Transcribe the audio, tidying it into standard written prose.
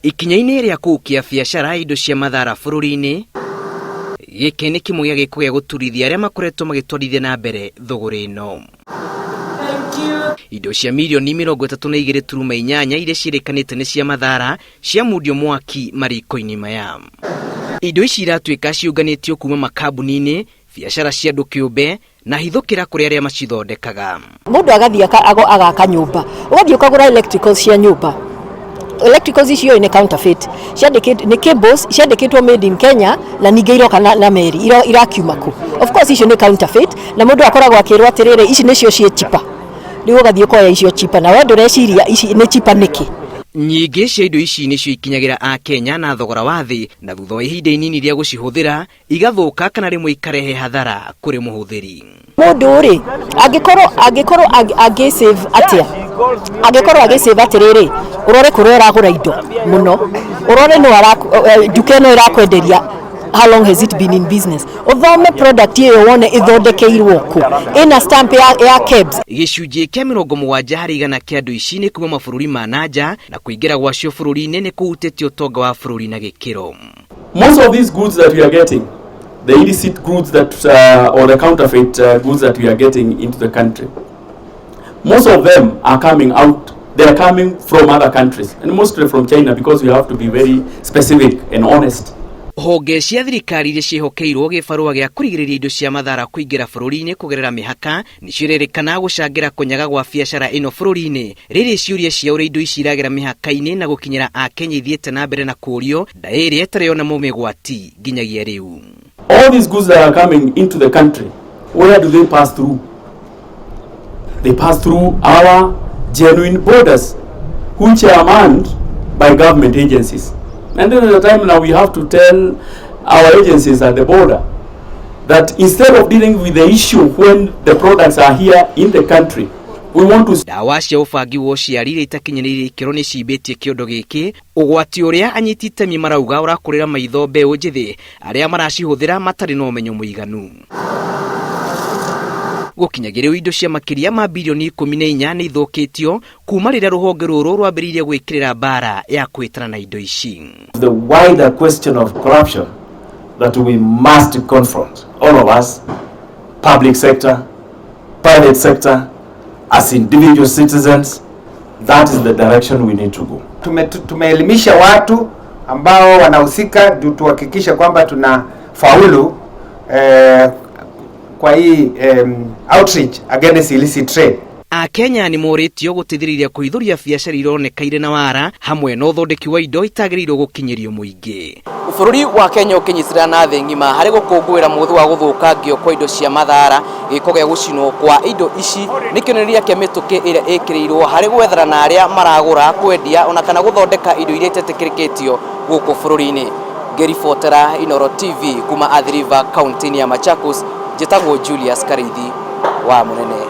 Ikinya-inĩ rĩa kũhukia biacara ya indo cia mathara bũrũri-inĩ, gĩkĩ nĩ kĩmwe gĩa gĩko gĩa gũturithia arĩa makoretwo magĩtwarithia na mbere thũgũrĩ ĩno. Indo cia mirioni 32.8 iria ciĩrĩkanĩte nĩ cia mathara ciamundio mwaki mariko-inĩ maya. Indo ici iratuĩka ciũnganĩtio kuma makambuni-inĩ, biacara cia andũ kĩũmbe na hithũkĩra kũrĩ arĩa macithondekaga. Mũndũ agathiĩ agaka nyũmba, ũgathiĩ ũkagũra electricals cia nyũmba. Electricals icio nĩ counterfeit, ciandĩkĩtwo nĩ cables ciandĩkĩtwo made in Kenya na ningĩ iroka na meri irakiuma kũ? Of course icio nĩ counterfeit, na mũndũ akoragwo akĩrwo atĩrĩrĩ, ici nĩcio ciĩ cheaper. Rĩu ũgathiĩ ũkoya icio cheaper na we ndũreciria ici nĩ cheaper nĩkĩ. Nyingĩ cia indo ici nĩcio ikinyagĩra Akenya na thogora wa thĩ, na thutha wa ihinda inini rĩa gũcihũthĩra igathũka kana rĩmwe ikarehe hathara kũrĩ mũhũthĩri. Mũndũ rĩ, angĩkorwo angĩ save atĩa, angĩkorwo agĩ save atĩrĩrĩ, ũrore kũrĩa ũragũra indo mũno, ũrore nũ nduka ĩno ĩrakwenderia, how long has it been in business, ũthome product ĩyo wone ĩthondekeirwo kũ, ĩna stamp ya KEBS. Gĩcunjĩ kĩa 70% kĩa andũ ici nĩ kuma mabũrũri ma na nja, na kũingĩra gwacio bũrũri-inĩ nĩ kũhutĩtie ũtonga wa bũrũri na gĩkĩro. Most of these goods that we are getting, the illicit goods that or the counterfeit goods that we are getting into the country, most of them are coming out, they are coming from other countries, and mostly from China, because we have to be very specific and honest. Honge cia thirikari iria ciĩhokeirwo gĩbarũa gĩa kũrigĩrĩria indo cia mathara kũingĩra bũrũri-inĩ kũgerera mĩhaka nĩcio irerĩkana gũcangĩra kũnyaga gwa biacara ĩno bũrũri-inĩ. Rĩrĩ ciũria cia ũrĩa indo ici iragera mĩhaka-inĩ na gũkinyĩra Akenya ithiĩte na mbere na kũũrio ndaĩ ĩrĩa ĩtarĩ yona mũmĩgwati nginyagia rĩu. All these goods that are coming into the country, where do they pass through? They pass through our genuine borders, which are manned by government agencies. And then at the time now we have to tell our agencies at the border that instead of dealing with the issue when the products are here in the country, we want to Ndawa cia ũbangi wa ũciari iria itakinyanĩirie ikĩro nĩ cimbĩtie kĩondo gĩkĩ, ũgwati ũrĩa anyiti itemi marauga ũrakũrĩra maitho mbeũ njĩthĩ arĩa maracihũthĩra matarĩ na ũmenyo mũiganu. Gũkinyagia rĩu indo cia makĩria ma birioni 14 nĩ ithũkĩtio kuma rĩrĩa rũhonge rũrũ rwambĩrĩirie gwĩkĩrĩra mbara ya kwĩtana na indo ici. The wider question of corruption that we must confront, all of us, public sector, private sector, as individual citizens, that is the direction we need to go. Tumeelimisha watu ambao wanahusika ndio tuhakikishe kwamba tuna faulu kwa hii outreach against illicit trade. Akenya nĩ morĩtio gũteithĩrĩria kũhithũria biacara ironeka irĩ na wara hamwe na ũthondeki wa indo itagĩrĩirwo gũkinyĩrio mũingĩ. Bũrũri wa Kenya ũkĩnyitĩrĩra na thĩ ng'ima harĩ gũkũngũĩra mũthĩ wa gũthũkangio kwa indo cia mathara, gĩko gĩa gũcinwo kwa indo ici nĩ kĩonereria kĩa mĩtũkĩ ĩrĩa ĩkĩrĩirwo harĩ gwethana na arĩa maragũra, kwendia ona kana gũthondeka indo iria itetĩkĩrĩkĩtio gũkũ bũrũri-inĩ. Ngĩribotera Inooro TV kuma Athi River, kaunti-inĩ ya Machakos, njĩtagwo Julius Karithi wa Mũnene.